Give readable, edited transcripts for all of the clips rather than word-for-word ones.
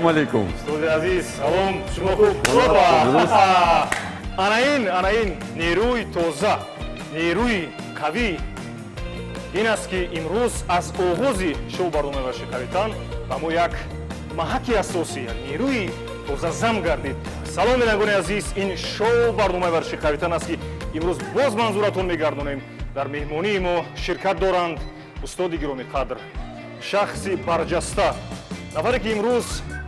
Ассалому алайкум. Устоди азиз, салом, шумо хуб? Ана ин, ана ин нерӯи тоза, нерӯи қавӣ ин аст, ки имрӯз аз оғози шоу барномаи варзиши қавитан ба мо як маҳаки асосӣ, як нерӯи тоза зам гардид. Салом, бинандагони азиз, ин шоу барномаи варзиши қавитан аст, ки имрӯз боз манзуратон мегардонем. Дар меҳмонии мо ширкат доранд устоди гиромиқадр, шахси барҷаста, нафаре ки имрӯз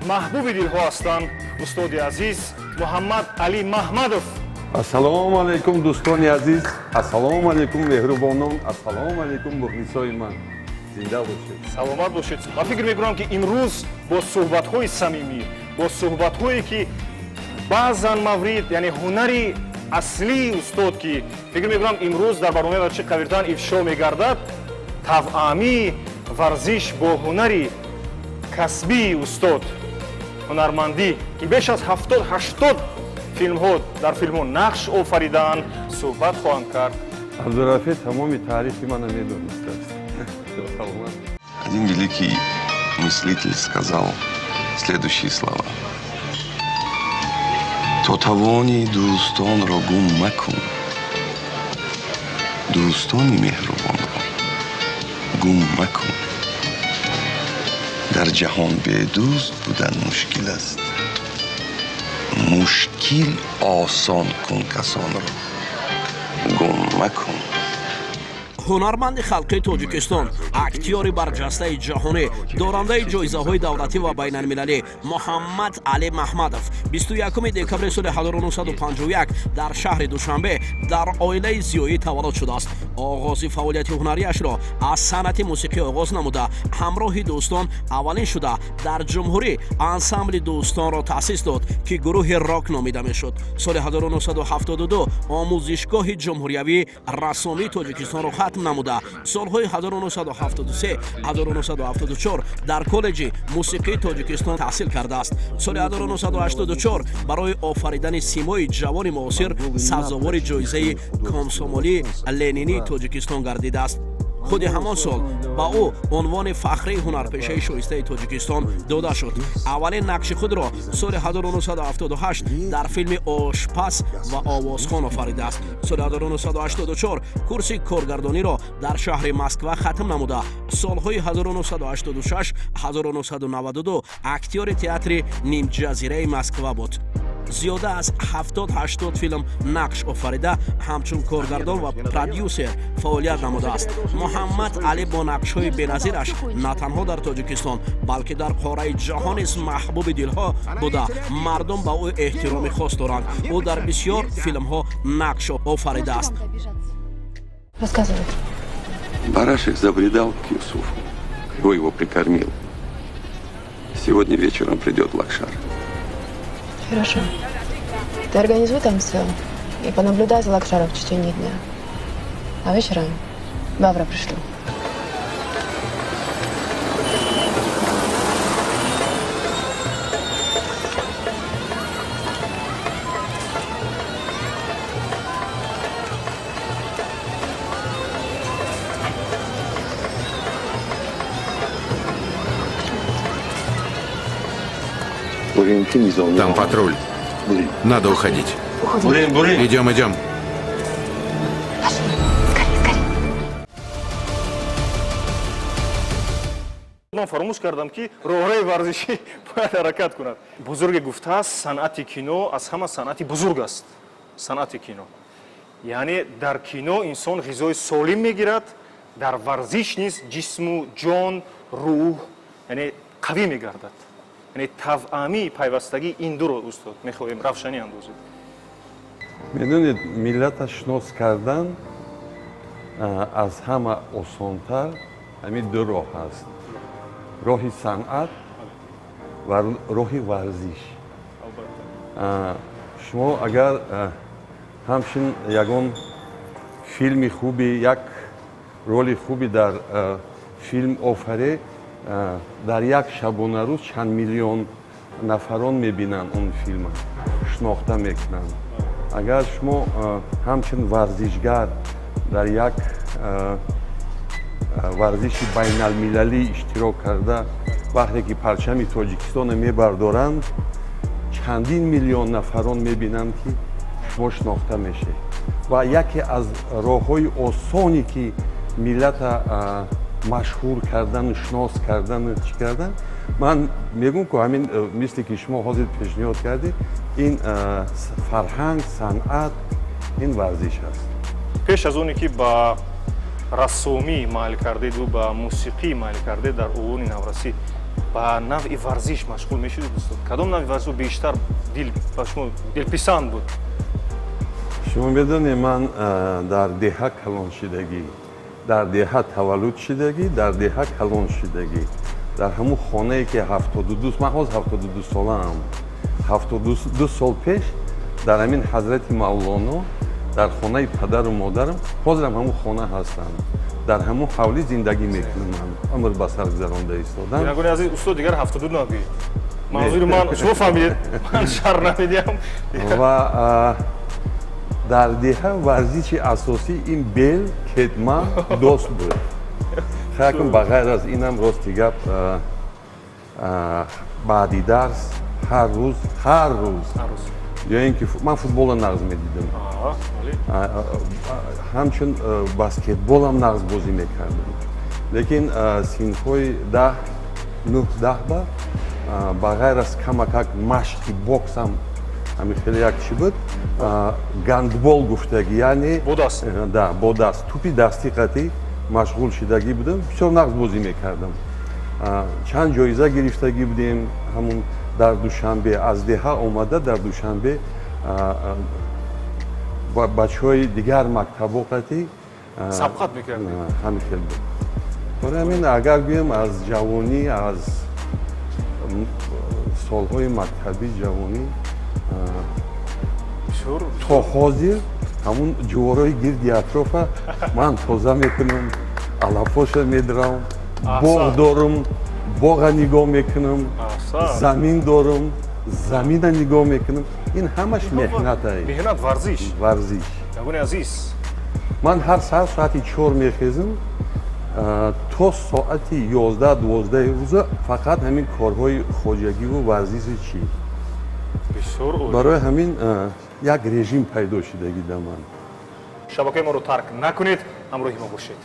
маҳбуби дилҳо ҳастанд, устоди азиз Муҳаммад Али Маҳмадов. Ассалому алайкум, дӯстони азиз. Ассалому алайкум, меҳрубонон. Ассалому алайкум, мухлисои ман. Зинда бошед. Саломат бошед. Ман фикр мекунам, ки имрӯз бо суҳбатҳои самимӣ, бо суҳбатҳое, ки баъзан маврид, яъне ҳунари аслии устод, ки фикр мекунам, имрӯз дар барномаи варзиши қавитан ифшо мегардад, тавъамии варзиш бо ҳунари касбии устод, ҳунармандӣ, ки беш аз 70-80 филмҳо, дар филмҳо нақш офаридаанд, суҳбат хоҳанд кард. Абдурафеъ тамоми таърихи мана медонистааст. Саломат. Один великий мыслитель сказал следующие слова. То тавонӣ дӯстонро гум макун, дӯстони меҳрубонро гум макун. Дар ҷаҳон бедӯст будан мушкил аст. Мушкил осон кун касонро гум макун. Ҳунарманди халқии Тоҷикистон, актёри барҷастаи ҷаҳонӣ, дорандаи ҷоизаҳои давлатӣ ва байналмилалӣ Муҳаммад Али Маҳмадов 21 декабри соли 1951 дар шаҳри Душанбе дар оилаи зиёӣ таваллуд шудааст. Оғози фаъолияти ҳунарияшро аз санъати мусиқӣ оғоз намуда, ҳамроҳи дӯстон аввалин шуда дар ҷумҳурӣ ансамбли дӯстонро таъсис дод, ки гурӯҳи рок номида мешуд. Соли 1972 омӯзишгоҳи ҷумҳуриявии рассомии Тоҷикистонро хатм намуда, солҳои 1973 1974 дар коллеҷи мусиқии Тоҷикистон таҳсил кардааст. Соли 1984 барои офаридани симои ҷавони муосир сазовори ҷоизаи комсомолии ленинии Тоҷикистон гардидааст. Худи ҳамон сол ба ӯ унвони фахрии ҳунарпешаи шоистаи Тоҷикистон дода шуд. Аввалин нақши худро соли 1978 дар филми «Ошпаз ва овозхон» офаридааст. Соли 1984 курси коргардониро дар шаҳри Москва хатм намуда, солҳои 1986 1992 актёри театри нимҷазираи Москва буд. Зиёда аз 70-80 филм нақш офарида, ҳамчун коргардон ва продюсер фаъолият намудааст. Муҳаммад Алӣ бо нақшҳои беназираш на танҳо дар Тоҷикистон, балки дар қораи ҷаҳон низ маҳбуби дилҳо буда, мардум ба ӯ эҳтироми хос доранд. Ӯ дар бисёр филмҳо нақш офаридааст. Рассказывай. Барашек забредал к Юсуфу. Кривой его прикормил. Сегодня вечером придет Лакшар. Хорошо. Ты организуй там все и понаблюдай за Лакшаром в течение дня. А вечером Бавра пришлю. Там патруль. Надо уходить. Идем, идем. Пошли. Скорее, скорее. Ман фаромӯш кардам, ки роҳраи варзишӣ бояд ҳаракат кунад. Бузурге гуфтааст: санъати кино аз ҳама санъати бузург аст. Санъати кино, яъне дар кино инсон ғизои солим мегирад, дар варзиш низ ҷисму ҷон, рӯҳ, яъне қавӣ мегардад. Яъне тавъамии пайвастагии ин дуро, устод, мехоҳем равшанӣ андозед. Медонед, миллата шинос кардан аз ҳама осонтар ҳамин ду роҳ аст: роҳи санъат ва роҳи варзиш. Шумо агар ҳамчун ягон филми хуби, як роли хуби дар филм офаре, дар як шабонарӯз чанд миллион нафарон мебинанд он филма, шинохта мекунанд. Агар шумо ҳамчун варзишгар дар як варзиши байналмилалӣ иштирок карда, Вақте ки парчами Тоҷикистонро мебардоранд, чандин миллион нафарон мебинанд, ки шумо шинохта мешавед. Ва яке аз роҳҳои осоне, ки миллата машҳур кардану шинос кардану чӣ кардан, ман мегӯм, ку ҳамин мисле ки шумо ҳозир пешниҳод кардед, ин фарҳанг, санъат, ин варзиш аст. Пеш аз оне ки ба рассомӣ майл кардеду ба мусиқӣ майл кардед, дар овони наврасӣ ба навъи варзиш машғул мешудед, устод? Кадом навъи варзишро бештар дил ба шумо дилписанд буд? Шумо медонед, ман дар деҳа калон шидагӣ, дар деҳа таваллуд шидагӣ, дар деҳа калон шидагӣ, дар ҳамун хонае ки 72, ман ҳозир 72 солаам, 72 сол пеш дар ҳамин Ҳазрати Мавлоно, дар хонаи падару модарам, ҳозирам ҳамун хона ҳастанд, дар ҳамун ҳавлӣ зиндагӣ мекунам, ман умр ба сар гузаронда истодам. Бинандагони азиз, устод дигар 72 нагӯед, манзури ман шумо фаҳмидед, ман шарҳ намедиҳам. Ва дар деҳа варзиши асосӣ ин бел, кетман, дос буд. Хайкун, ба ғайр аз инам, рости гап, баъди дарс ҳар рӯз, ҳар рӯз, ё ин ки ман футболро нағз медидам, ҳамчун баскетболам нағз бозӣ мекардам, лекин синфҳои 10, 9, 10 ба ғайр аз камакак машқи боксам, ҳамин хеле як чӣ буд, гандбол гуфтагӣ, яъне бо даст. Да, бо даст, тӯпи дастӣ қатӣ машғул шидагӣ будам, бисёр нағз бозӣ мекардам, чанд ҷоиза гирифтагӣ будем ҳамун дар Душанбе. Аз деҳа омада, дар Душанбе бачаҳои дигар мактабо қатӣ сабқат мекардед. Ҳамин хел буд. Барои ҳамин, агар гӯем, аз ҷавонӣ, аз солҳои мактабӣ, ҷавонӣ то ҳозир ҳамун ҷуворои гирди атрофа ман тоза мекунам, алафоша медирам, боғ дорум, боға нигоҳ мекунам, замин дорум, замина нигоҳ мекунам. Ин ҳамаш меҳнат. Меҳнат, варзиш. Варзиш. Ягони азиз. Ман ҳар саҳар соати 4 мехезам, то соати 11, 12 рӯза фақат ҳамин корҳои хоҷагиву варзиши чӣ. Барои ҳамин як режим пайдо шидагӣ дар ман. Шабакаи моро тарк накунед, ҳамроҳи мо бошед.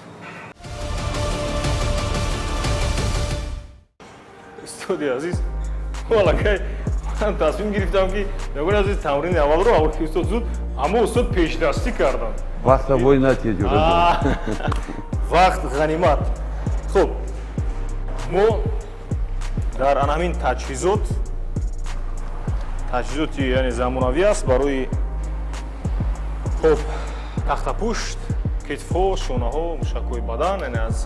Устоди азиз, аллакай ман тасмим гирифтам, ки, ягони азиз, тамрини аввалро ҳамроҳи устод зуд, аммо устод пешдастӣ карданд. Вақта бой натиҷа. Вақт ғанимат. Хуб, мо дар ана ҳамин таҷҳизот, таҷҳизоти, яъне, замонавӣ аст барои, хуб, тахтапушт, китфҳо, шонаҳо, мушакҳои бадан, яъне аз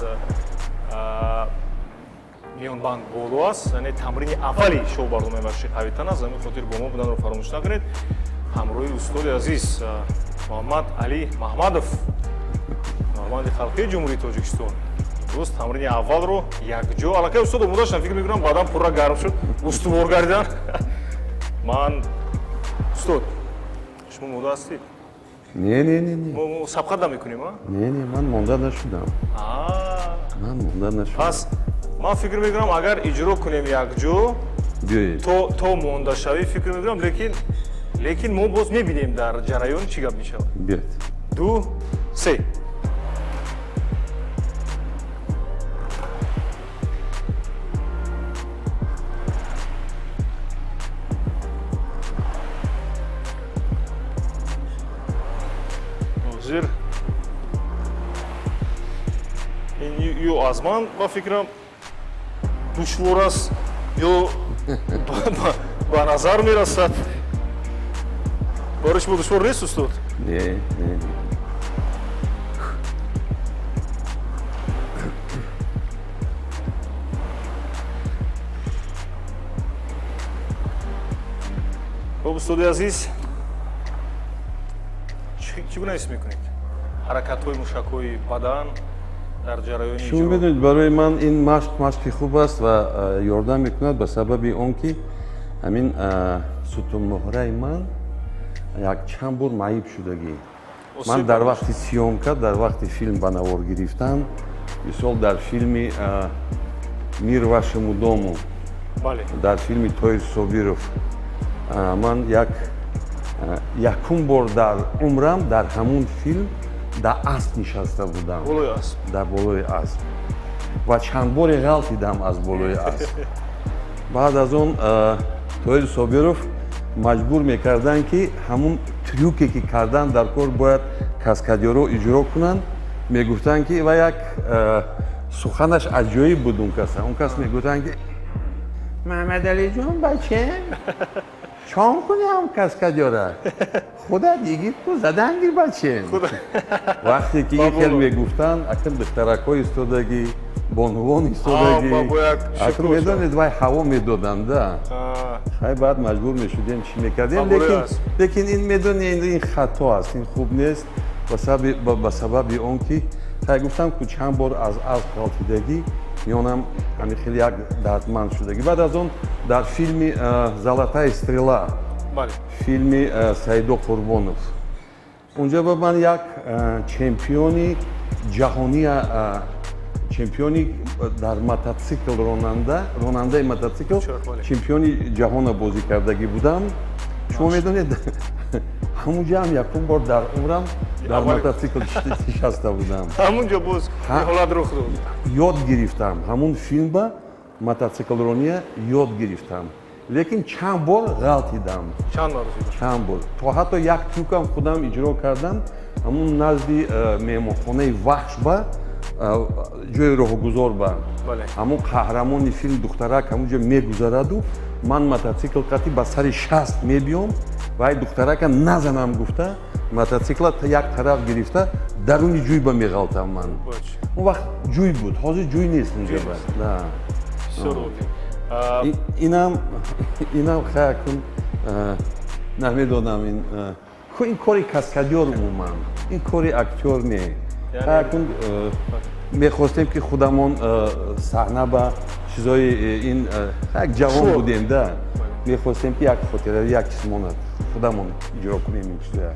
миёнбанд боло аст. Яъне тамрини аввали шоу барномаи варзиши қавитан аст. Ҳамин хотир бо мо буданро фаромӯш накунед. Ҳамроҳи устоди азиз Муҳаммад Али Маҳмадов, ҳунарманди халқии Ҷумҳурии Тоҷикистон, имрӯз тамрини аввалро якҷо. Аллакай устод омода шудам, фикр мекунам, баъдан пурра гарм шуд, устувор гардидан. Ман, устод, шумо омода ҳастед? Не, не, не, не. Мо сабқат намекунем, а? Не, не, ман монда нашудам, ман монда нашудам. Пас ман фикр мекунам, агар иҷро кунем якҷо Биёед. то мондашавӣ, фикр мекунам, лекин мо боз мебинем дар ҷараён чӣ гап мешавад. Биёед. Ду, се. Ҳозир ин ё аз ман, ба фикрам, душвор аст ё ба назар мерасад. Барои шумо душвор нест, устод? Не, не, не. Хуб, устоди азиз, чӣ гуна ҳис мекунед ҳаракатҳои мушакҳои бадан дар ҷараёни Шумо иҷро? медонед, барои ман ин машқ машқи хуб аст ва ёрдам мекунад, ба сабаби он ки ҳамин сутунмуҳраи ман як чанд бор маиб шудагӣ. Ман дар вақти съёмка, дар вақти филм ба навор гирифтан, мисол, дар филми «Мир вашему дому», дар филми Тоир Собиров ман як якум бор дар умрам дар ҳамун филм дар асп нишаста будам, дар болои асп, ва чанд боре ғалтидам аз болои асп. Баъд аз он Тоир Собиров маҷбур мекарданд, ки ҳамун трюке, ки кардан дар кор, бояд каскадёрҳо иҷро кунанд. Мегуфтанд, ки ва як суханаш аҷоиб буд. Он кас мегуфтанд, ки «Маҳмадалиҷон, бачем, чон кунем каскадёра, худа дигир ку задан гир, бачем». Вақте ки ин хел мегуфтанд, акн духтаракҳо истодагӣ, бонувон истодагӣ, акн медонед, вай ҳаво медоданд да. Хай, баъд маҷбур мешудем, чӣ мекардем? Лекин ин, медони, ин хато аст, ин хуб нест, ба сабаби он ки, хай, гуфтам ку, чанд бор аз асп ғалтидагӣ, миёнам ҳамин хеле як дардманд шудагӣ. Баъд аз он дар филми «Золотая стрела», филми Саидо Қурбонов, унҷа ба ман як чемпиони ҷаҳонӣ, чемпиони дар мототсикл, ронанда, ронандаи мототсикл, чемпиони ҷаҳона бозӣ кардагӣ будам. Шумо медонед, ҳамунҷа ҳам якум бор дар умрам дар мототсикл нишаста будам. Ҳамунҷо боз ҳолат рух дод. Ёд гирифтам, ҳамун филмба мототсиклрония ёд гирифтам, лекин чанд бор ғалтидам. Чанд маротиба? Чанд бор, то ҳатто як трюкам худам иҷро кардам, ҳамун назди меҳмонхонаи Вахшба, ҷои роҳгузор ба ҳамун қаҳрамони филм, духтарак ҳамунҷо мегузараду ман мототсикл қати ба сари 60 мебиём ва ай духтарака назанам гуфта, мототсикла як тараф гирифта, даруни ҷӯйба меғалтам ман. Он вақт ҷӯй буд, ҳозир ҷӯй нест унҷа. Инам хаякун намедонам, ин кори каскадёр, умуман ин кори актёр не. Хаякун мехостем, ки худамон саҳна ба чизои ин, як ҷавон будем да, мехостем, ки як хотира, як чиз монад, худамон иҷро кунем ин чизоя.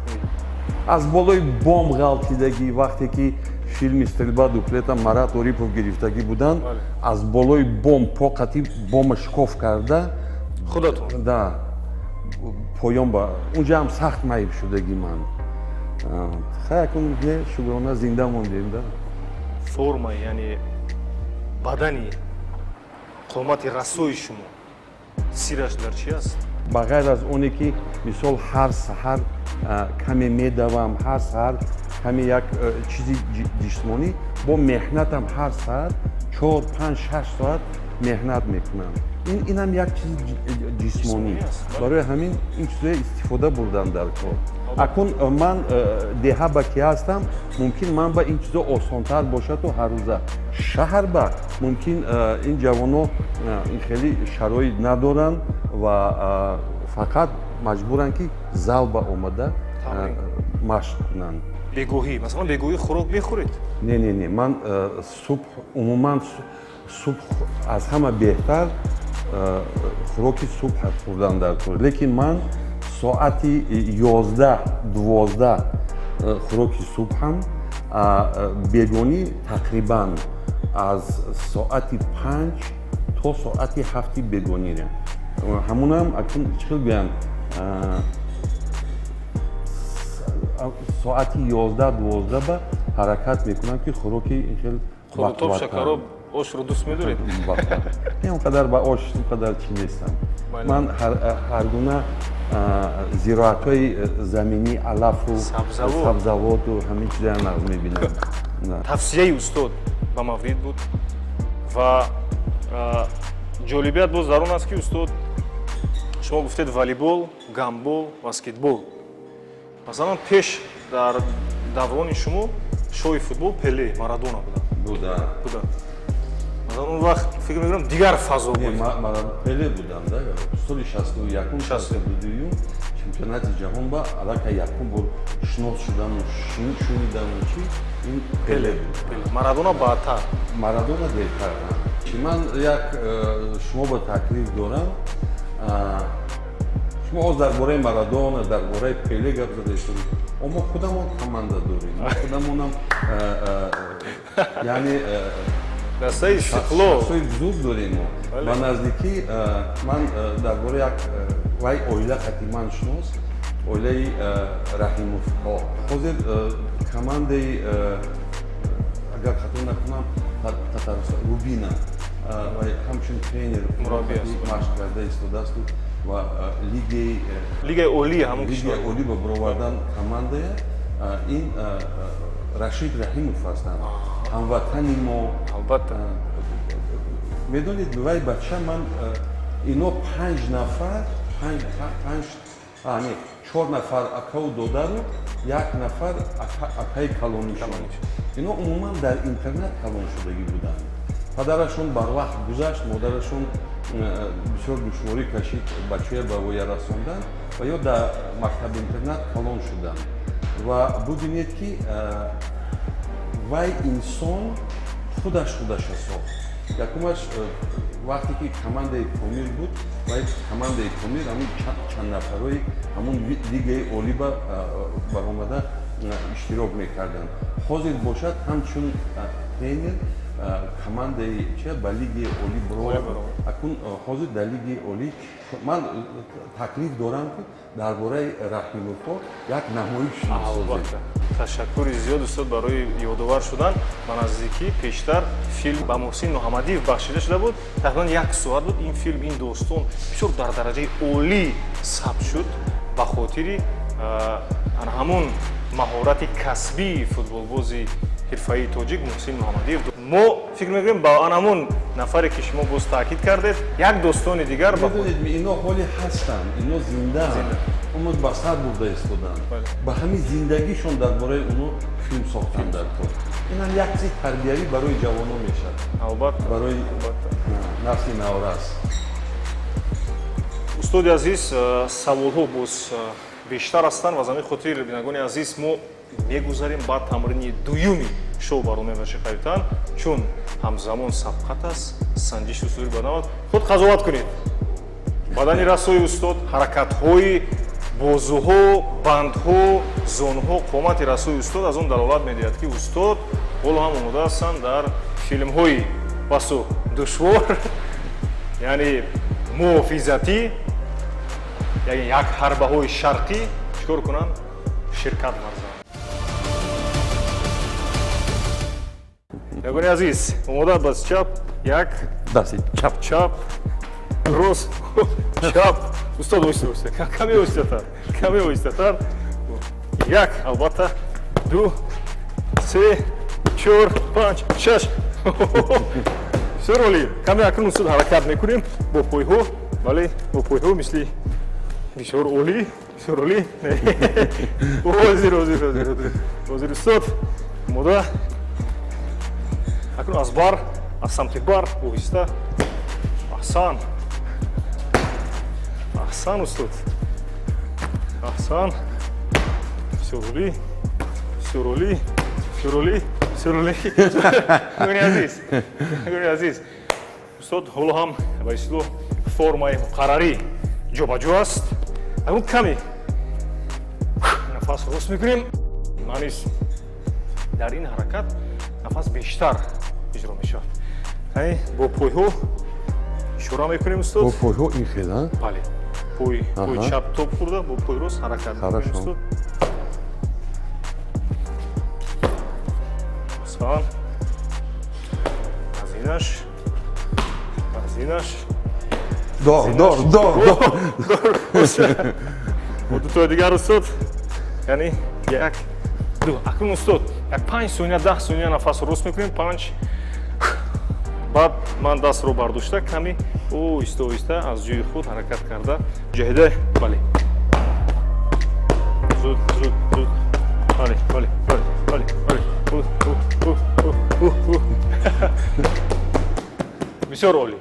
Аз болои бом ғалтидагӣ, вақте ки филми «Стрельба дуплета» Марат Орипов гирифтагӣ буданд, аз болои бом поқати бома шикоф карда. Худатон? Да, поён ба унҷа ҳам сахт маиб шудагӣ ман. Хаякун шукрона, зинда мондем да. Форма, яъне бадани, қомати расои шумо сираш дар чи аст? Ба ғайр аз оне ки, мисол, ҳар саҳар каме медавам, ҳар саҳар каме як чизи ҷисмонӣ, бо меҳнатам, ҳар саҳар 4, 5, 6 соат меҳнат мекунам. Инам як чизи ҷисмонӣ. Барои ҳамин ин чизое истифода бурдам дар кор. Акун ман деҳа ба ки ҳастам, мумкин ман ба ин чизо осонтар бошаду ҳаррӯза. Шаҳр ба мумкин ин ҷавоно ин хеле шароит надоранд ва фақат маҷбуранд, ки зал ба омада машқ кунанд. Бегоҳӣ, масалан, бегоҳӣ хӯрок мехӯред? Не, не, не, ман субҳ, умуман субҳ аз ҳама беҳтар, хӯроки субҳ хӯрдан дар кор. Лекин ман соати 11, 12 хӯроки субҳам, бегонӣ тақрибан аз соати 5 то соати 7-и бегонира. Ҳамунам акун чӣ хел гӯям, соати 11, 12 ба ҳаракат мекунам, ки хӯроки ин хел. Қурутоб, шакароб, ошро дӯст медоред? Не, он қадар ба ош он қадар чӣ нестам. Ман ҳар гуна зироатҳои заминӣ, алафу сабзавоту ҳамин чизоя нағз мебинам. Тавсияи устод ба маврид буд ва ҷолибият боз дар он аст, ки устод, шумо гуфтед волейбол, гандбол, баскетбол. Масалан, пеш дар даврони шумо шоҳи футбол Пеле, Марадона буданд. Буда. Буда. Масалан, он вақт, фикр мекунам, дигар фазо буд. Пеле будам да, соли 61, 62-юм чемпионати ҷаҳон ба аллакай якум бор шинос шудану шунидану чи, ин Пеле буд. Марадона баъдтар. Марадона дертар. Чи, ман як шумо ба таклиф дорам. Шумо оз дар бораи Марадона, дар бораи Пеле гап зада. Мо худамон команда дорем, мо худамонам, яъне Дастаи Истиқлол. Шахсҳои бузург дорем мо. Ба наздикӣ ман дар бораи як вай оила қати ман шинос, оилаи Раҳимовҳо. Ҳозир командаи, агар хато накунам, Татарстон, Рубина, вай ҳамчун тренер мураббӣ аст. Машқ карда истодаасту ва лигаи Лигаи олии ҳамон лигаи кишвар. Олӣ ба баровардан командая ин Рашид Раҳимов ҳастанд, ҳамватани мо. Албатта. Медонед, вай бача ман ино панҷ нафар, панҷ, не, чор нафар акаву додару як нафар акаи калонишон. Ино умуман дар интернат калон шудагӣ буданд. Падарашон барвақт гузашт, модарашон бисёр душворӣ кашид бачая ба воя расондан ва ё дар мактаб интернат калон шуданд. Ва бубинед, ки вай инсон худаш худаша сохт. Якумаш, вақте ки командаи Помир буд, вай командаи Помир ҳамун чанд нафарои ҳамун лигаи олиба баромада иштирок мекарданд. Ҳозир бошад, ҳамчун тренер командаи чи ба лигаи олӣ баровард. Акун ҳозир дар лигаи олӣ ман таклиф дорам, ки дар бораи Раҳимовҳо як намоиш месозем. Албатта, ташаккури зиёд, устод, барои ёдовар шудан. Ба наздикӣ пештар филм ба Муҳсин Муҳаммадиев бахшида шуда буд, тақрибан як соат буд ин филм. Ин достон бисёр дар дараҷаи олӣ сабт шуд ба хотири ана ҳамун маҳорати касбии футболбози ҳирфаии тоҷик Муҳсин Муҳаммадиев. Мо фикр мекунем, ба ан ҳамун нафаре, ки шумо боз таъкид кардед, як достони дигар ба Медонед, ино ҳоле ҳастанд, ино зиндаанд, умр ба сар бурда истоданд. Ба ҳамин зиндагишон дар бораи оно филм сохтанд дар кор. Инам як чизи тарбиявӣ барои ҷавонон мешавад, барои насли наврас. Устоди азиз, саволҳо боз бештар ҳастанд ва аз ҳамин хотир, бинандагони азиз, мо мегузарем ба тамрини дуюми шоу барномаи варзиши қавитан, чун ҳамзамон сабқат аст, санҷиши устодӣ баданат. Худ қазоват кунед: бадани расои устод, ҳаракатҳои бозуҳо, бандҳо, зонуҳо, қомати расои устод аз он далолат медиҳад, ки устод ҳоло ҳам омода ҳастанд дар филмҳои басу душвор, яъне муҳофизатӣ, яъне як ҳарбаҳои шарқӣ чикор кунанд, ширкат варзанд. Ягони азиз, омода? Бас чап, як. Дасти чап. Чап, рост, чап. Устод, оҳиста, оҳиста, каме оҳистатар, каме оҳистатар. Як, албатта, ду, се, чор, панҷ, шаш. Бисёр олӣ. Каме акнун, устод, ҳаракат мекунем бо пойҳо. Бале, бо пойҳо, мисли. Бисёр олӣ, бисёр олӣ. Ҳозир, ҳозир, ҳозир, ҳозир, ҳозир. Устод, омода? Акнун аз бар, аз самти бар, оҳиста. Аҳсан, аҳсан, устод, аҳсан. Бисёр олӣ, бисёр олӣ, бисёр олӣ, бисёр олӣ. Гуни азиз, гуни азиз, устод ҳоло ҳам ба истилоҳ формаи муқаррарӣ ҷобаҷо аст. Акнун каме нафас рост мекунем. Маънис дар ин ҳаракат нафас бештар иҷро мешавад, яъне бо пойҳо ишора мекунем, устод. Бо пойҳо ин хел, а? Бале, пой чап топ хӯрда, бо пой рост ҳаракат мекунем. Хорошо. Устод, аҳсан. Аз инаш, аз инаш. Дор, дор, дор, дор. Бо дутои дигар, устод, яъне як, ду. Акнун, устод, як 5 сония, 10 сония нафасро рост мекунем, панҷ. Баъд ман дастро бардошта, каме оҳиста оҳиста аз ҷои худ ҳаракат карда, ҷаҳида. Бале, зуд, зуд, зуд. Бале, бале, бале, бале, бале. У, у, у, у, у, у. Бисёр олӣ.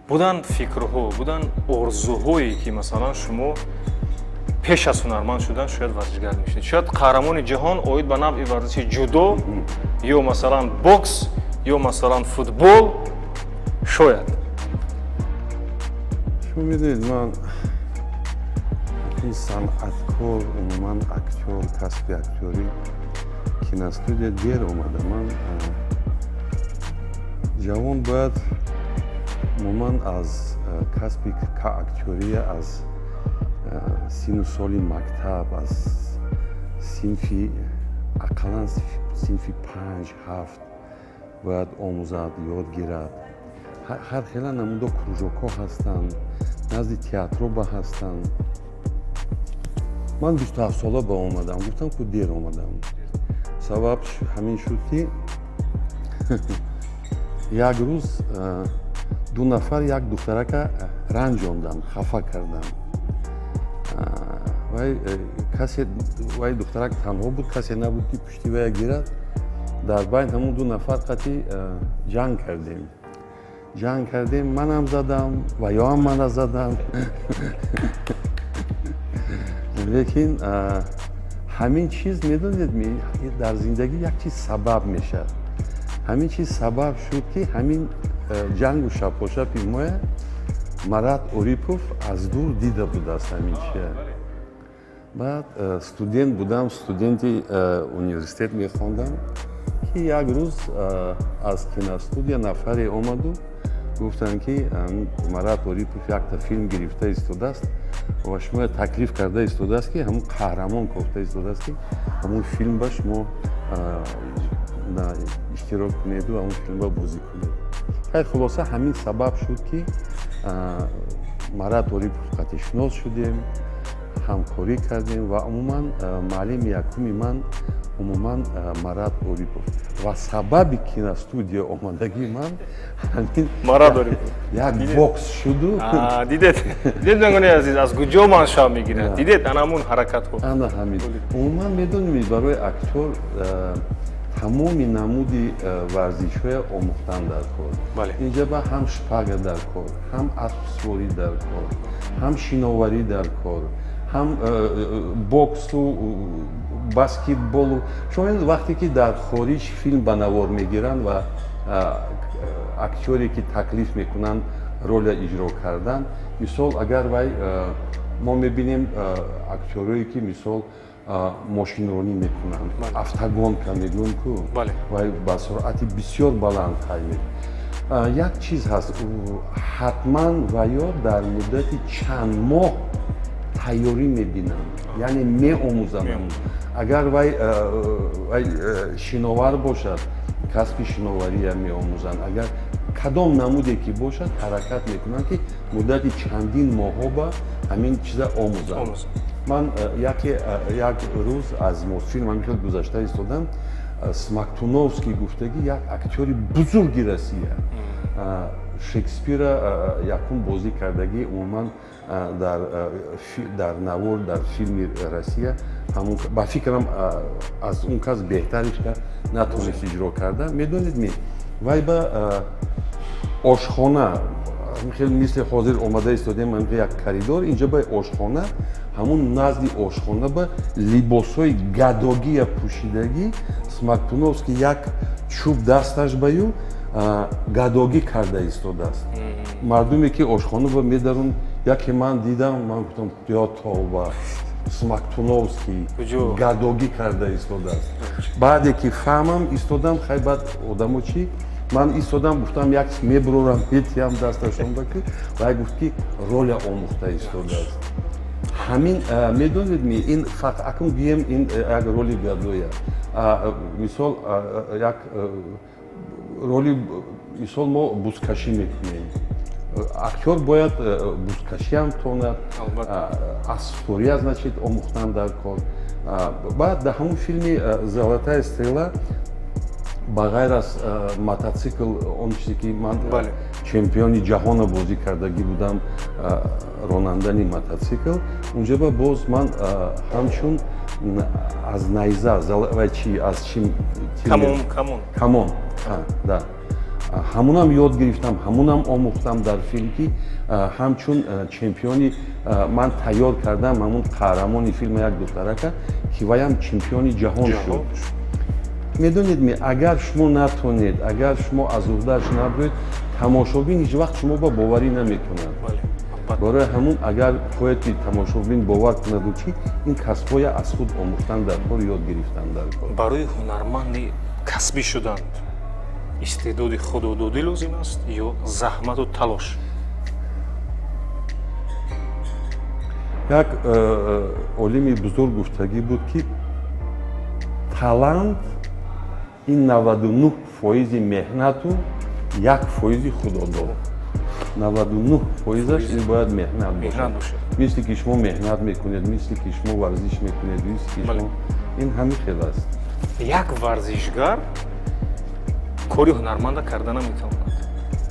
Буданд фикрҳо, буданд орзуҳое, ки масалан шумо пеш аз ҳунарманд шудан шояд варзишгар мешудед, шояд қаҳрамони ҷаҳон оид ба навъи варзиши ҷудо ё масалан бокс ё масалан футбол шояд? Шумо медонед, ман ин санъаткор, умуман актёр, касби актёрӣ Киностудия дер омадам ман. Ҷавон бояд умуман аз касби актёрия аз синну соли мактаб, аз синфи, ақаллан синфи 5, 7 бояд омӯзад, ёд гирад. Ҳар хела намудо кружокҳо ҳастанд, назди театроба ҳастанд. Ман 27-сола ба омадам, гуфтам ку, дер омадам. Сабаб ҳамин шуд, ки як рӯз ду нафар як духтарака ранҷонданд, хафа карданд. Вай касе, вай духтарак танҳо буд, касе набуд, ки пушти вая гирад. Дар байн ҳамун ду нафар қати ҷанг кардем, ҷанг кардем. Манам задам ва ёам мана заданд, лекин ҳамин чиз, медонед, дар зиндагӣ як чиз сабаб мешавад. Ҳамин чиз сабаб шуд, ки ҳамин ҷангу шапошапи моя Марат Орипов аз дур дида будааст ҳамин чия. Баъд студент будам, студенти университет мехондам, ки як рӯз аз киностудия нафаре омаду гуфтанд, ки Марат Орипов якта филм гирифта истодааст ва шумо таклиф карда истодааст, ки ҳамун қаҳрамон кофта истодааст, ки ҳамун филм ба шумо иштирок кунеду ҳамун филмба бозӣ кунед. Хайр, хулоса, ҳамин сабаб шуд, ки Марат Орипов қатишинос шудем, ҳамкорӣ кардем. Ва умуман муаллими якуми ман умуман Марат Орипов ва сабаби киностудия омадагии ман ҳамин Марат Орипов. Як бокс шуду. Дидед, дидед, бинандагони азиз, аз куҷо маншаъ мегирад? Дидед, ана ҳамун ҳаракатҳо. Ана ҳамин. Умуман, медонем, барои актёр тамоми намуди варзишҳоя омӯхтан дар кор. Инҷа ба ҳам шпага дар кор, ҳам аспсуворӣ дар кор, ҳам шиноварӣ дар кор, ҳам боксу баскетболу. Шумо вақте ки дар хориҷ филм ба навор мегиранд ва актёре ки таклиф мекунанд роля иҷро кардан, мисол, агар вай, мо мебинем актёрое ки, мисол, мошинронӣ мекунанд, автогонка мегӯем ку, вай ба суръати бисёр баланд ҳай. Як чиз ҳаст: ҳатман ва ё дар муддати чанд моҳ тайёрӣ мебинанд, яъне меомӯзанд. Агар вай шиновар бошад, касби шиновария меомӯзанд. Агар кадом намуде ки бошад, ҳаракат мекунанд, ки муддати чандин моҳҳо ба ҳамин чиза омӯзанд. Ман яке як рӯз аз Мосфилм ҳамин хел гузашта истодам. Смоктуновский гуфтагӣ як актёри бузурги Россия, Шекспира якум бозӣ кардагӣ умуман дар навор, дар филми Россия, ҳамун, ба фикрам, аз он кас беҳтаришка натонист иҷро карда. Медонед ми, вай ба ошхона хел, мисли ҳозир омада истодем, як коридор, инҷа ба ошхона, ҳамун назди ошхона ба либосҳои гадогия пӯшидагӣ Смоктуновский як чӯб дасташ баю гадогӣ карда истодааст. Мардуме ки ошхона ба медарун, яке ман дидам, ман гуфтам: «Ё тавба, Смоктуновский гадогӣ карда истодааст». Баъде ки фаҳмам истодам, хай, баъд одамо чӣ, ман истодам, гуфтам, як мебурорам, метиҳам дасташон ба ки вай гуфт, ки роля омӯхта истодааст. Ҳамин, медонед ми, ин фақат акун гӯем, ин як роли гадоя, мисол, як роли, мисол, мо бузкашӣ мекунем, актёр бояд бузкашиам тонад, аспсувория, значит, омӯхтан дар кор. Баъд дар ҳамун филми «Золотая стрела», ба ғайр аз мототсикл, он чизе ки ман чемпиони ҷаҳона бозӣ кардагӣ будам, ронандани мототсикл, унҷа ба боз ман ҳамчун аз найза вай чи, аз чи? Камон. Камон, да, ҳамунам ёд гирифтам, ҳамунам омӯхтам дар филм, ки ҳамчун чемпиони ман тайёр кардам ҳамун қаҳрамони филма, як духтарака, ки ваям чемпиони ҷаҳон шуд. Медонед ми, агар шумо натонед, агар шумо аз уҳдааш набуред, тамошобин ҳеҷ вақт шумо ба боварӣ намекунад. Барои ҳамун, агар хоҳед, ки тамошобин бовар кунаду, чӣ ин касбҳоя аз худ омӯхтан дар кор, ёд гирифтан дар кор. Барои ҳунарманди касбӣ шудан истеъдоди худододӣ лозим аст ё заҳмату талош? Як олими бузург гуфтагӣ буд, ки талант ин 99 фоизи меҳнату 1 фоизи худодод. 99 фоизаш ин бояд меҳнат бошад. Мисли ки шумо меҳнат мекунед, мисли ки шумо варзиш мекунед, мисли ки шумо, ин ҳамин хел аст. Як варзишгар кори ҳунарманда карда наметавонад,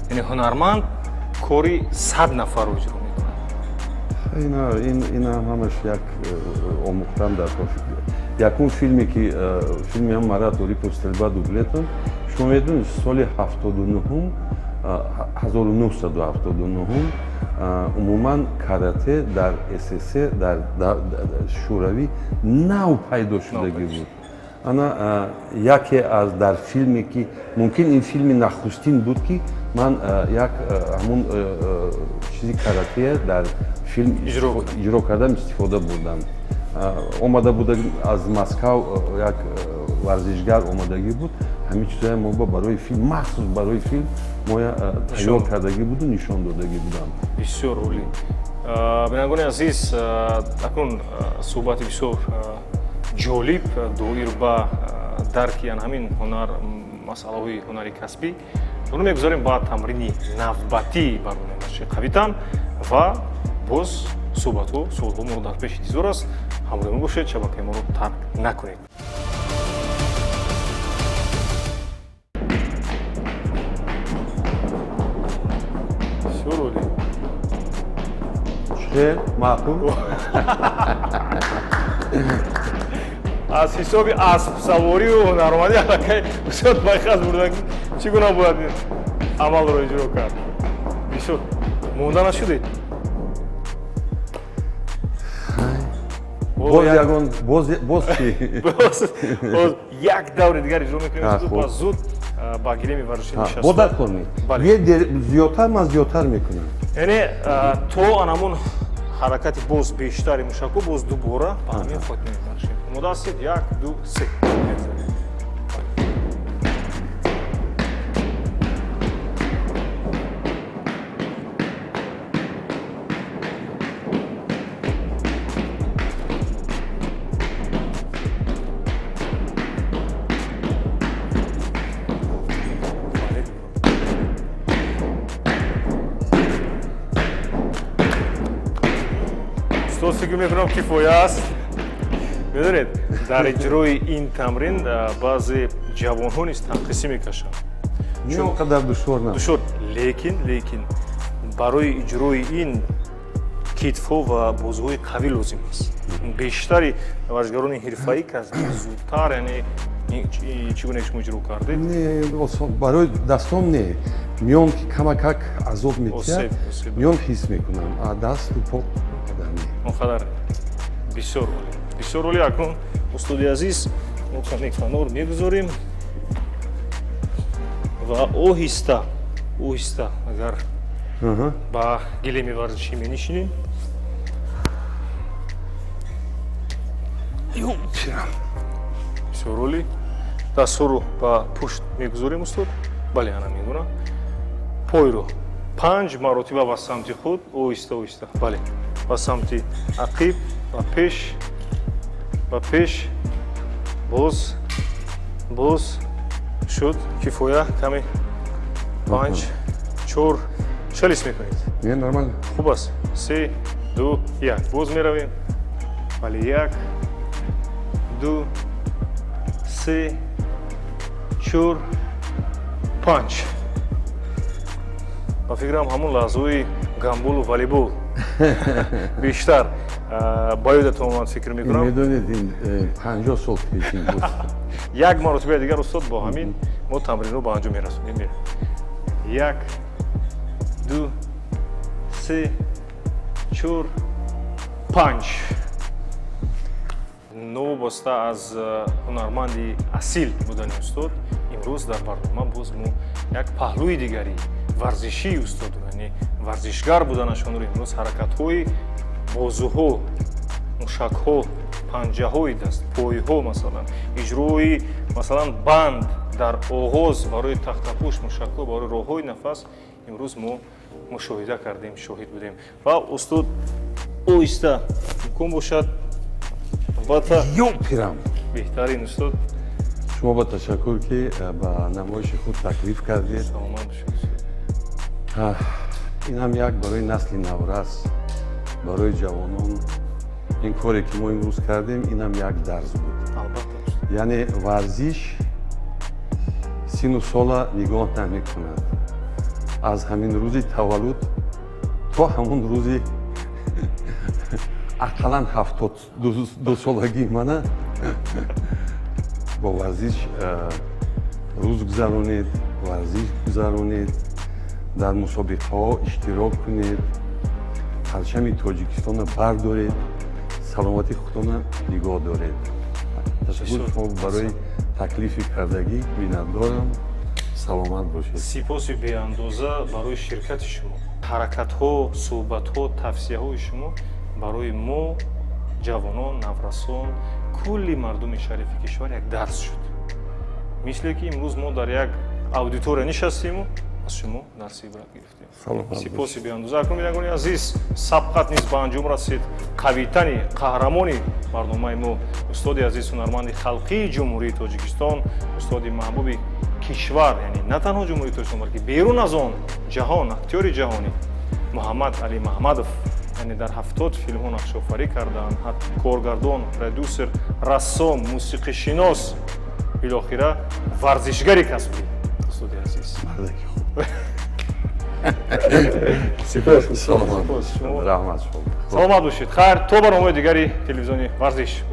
яъне ҳунарманд кори 100 нафарро иҷро мекунад. Ин ҳамаш як омӯхтан дар кор. Якум филме ки филми ҳам Марат Орипов, «Стрельба дуплетом», шумо медонед, соли 79-ум, 1979-ум, умуман карате дар СССР, дар Шӯравӣ нав пайдо шудагӣ буд. Ана яке аз дар филме ки мумкин ин филми нахустин буд, ки ман як ҳамун чизи каратея дар филм иҷро кардам, истифода бурдам. Омада буда аз Москав як варзишгар омадагӣ буд, ҳамин чизҳоя мо барои филм, махсус барои филм моя тайёр кардагӣ буду нишон додагӣ будам. Бисёр олӣ. Бинандагони азиз, акнун суҳбати бисёр ҷолиб доир ба дарки ан ҳамин ҳунар, масъалаҳои ҳунари касбӣ ро мегузорем ба тамрини навбатии барномаи варзиши қавитан ва боз суҳбатҳо, суолҳо моро дар пеш интизор аст. Ҳамроҳи мо бошед, шабакаи моро тарк накунед. Бисёр олӣ. Хел маъқул. Аз ҳисоби аспсаворию ҳунармандӣ аллакай бисёр пайхас бурдан, чӣ гуна бояд ин амалро иҷро кард. Бисёр монда нашудед? Боз ягон, боз чӣ? Боз як даври дигар иҷро мекунем, ба зуд ба гилеми варзишӣ нишаста. Боз дар кор зиёдтар, ман зиёдтар мекунам. Яъне то анамун ҳаракати боз бештари мушакҳо, боз дубора ба ҳамин хотима мебахшем. Омода ҳастед? Як, ду, се. Устод, фикр мекунам, кифоя аст. Медонед, дар иҷрои ин тамрин баъзе ҷавонҳо низ танқисӣ мекашанд. Он қадар душвор на. Душвор, лекин барои иҷрои ин китфҳо ва бозуҳои қавӣ лозим аст. Бештари варзишгарони ҳирфаӣ касби зудтар, яъне чӣ гуна шумо иҷро кардед? Не, барои дастом не, миён ки камакак азоб метиҳад, миён ҳис мекунам, а дасту по қадар не. Он қадар. Бисёр олӣ, бисёр олӣ. Акнун, устоди азиз, мо каме канор мегузорем ва оҳиста оҳиста агар ба гилеми варзишӣ менишинем. Бисёр олӣ. Дастҳоро ба пушт мегузорем, устод. Бале, ана мегуна. Пойро панҷ маротиба ба самти худ, оҳиста оҳиста, бале, ба самти ақиб, ба пеш, ба пеш, боз, боз, шуд, кифоя. Каме панҷ, чор, чӣ ҳис мекунед? Не, нормально. Хуб аст. Се, ду, як, боз меравем. Бале, як, ду, се, чор, панҷ. Ба фикрам, ҳамон лаҳзаҳои гандболу волейбол бештар ба ёдатон омад, фикр мекунам. Медонед, ин 50 сол пешин буд. Як маротибаи дигар, устод, бо ҳамин мо тамринро ба анҷом мерасонем. Як, ду, се, чор, панҷ. Новобаста аз ҳунарманди асил будани устод, имрӯз дар барнома боз мо як паҳлӯи дигари Варзишии устодро, яъне варзишгар буданашонро имрӯз ҳаракатҳои бозуҳо, мушакҳо, панҷаҳои даст, пойҳо, масалан, иҷрои, масалан, банд дар оғоз барои тахтапӯш, мушакҳо барои роҳҳои нафас имрӯз мо мушоҳида кардем, шоҳид будем. Ва устод, оҳиста, имкон бошад, албатта. Ё пирам. Беҳтарин, устод. Шумо ба ташаккур, ки ба намоиши худ таклиф кардед. Саломат бошед, устод. Ин ҳам як барои насли наврас, барои ҷавонон, ин коре, ки мо имрӯз кардем, ин ҳам як дарс буд. Албатта, устод. Яъне варзиш сину сола нигоҳ намекунад. Аз ҳамин рӯзи таваллуд то ҳамон рӯзи ақаллан 72-солагии мана бо варзиш рӯз гузаронед, варзиш гузаронед, дар мусобиқаҳо иштирок кунед, парчами Тоҷикистонро бардоред, саломатии худтона нигоҳ доред. Ташаккур шумо барои таклифи кардагӣ, миннатдорам, саломат бошед. Сипоси беандоза барои ширкати шумо. Ҳаракатҳо, суҳбатҳо, тавсияҳои шумо барои мо, ҷавонон, наврасон, кулли мардуми шарифи кишвар як дарс шуд, мисле ки имрӯз мо дар як аудитория нишастему аз шумо дарси ибрат гирифтем. Саломат. Сипоси беандоза. Акнун, бинандагони азиз, сабқат низ ба анҷом расид. Қавитани қаҳрамони барномаи мо, устоди азиз, ҳунарманди халқии Ҷумҳурии Тоҷикистон, устоди маҳбуби кишвар, яъне на танҳо Ҷумҳурии Тоҷикистон, балки берун аз он, ҷаҳон, актёри ҷаҳонӣ Муҳаммад Али Маҳмадов, яъне дар 70 филмҳо нақшофарӣ карданд, коргардон, продюсер, рассом, мусиқишинос, билохира варзишгари касбӣ, устоди азиз. Мардаки хуб. Сипос. Саломат. Сипос. Раҳмат шумо. Саломат бошед. Хайр, то барномаи дигари телевизиони «Варзиш».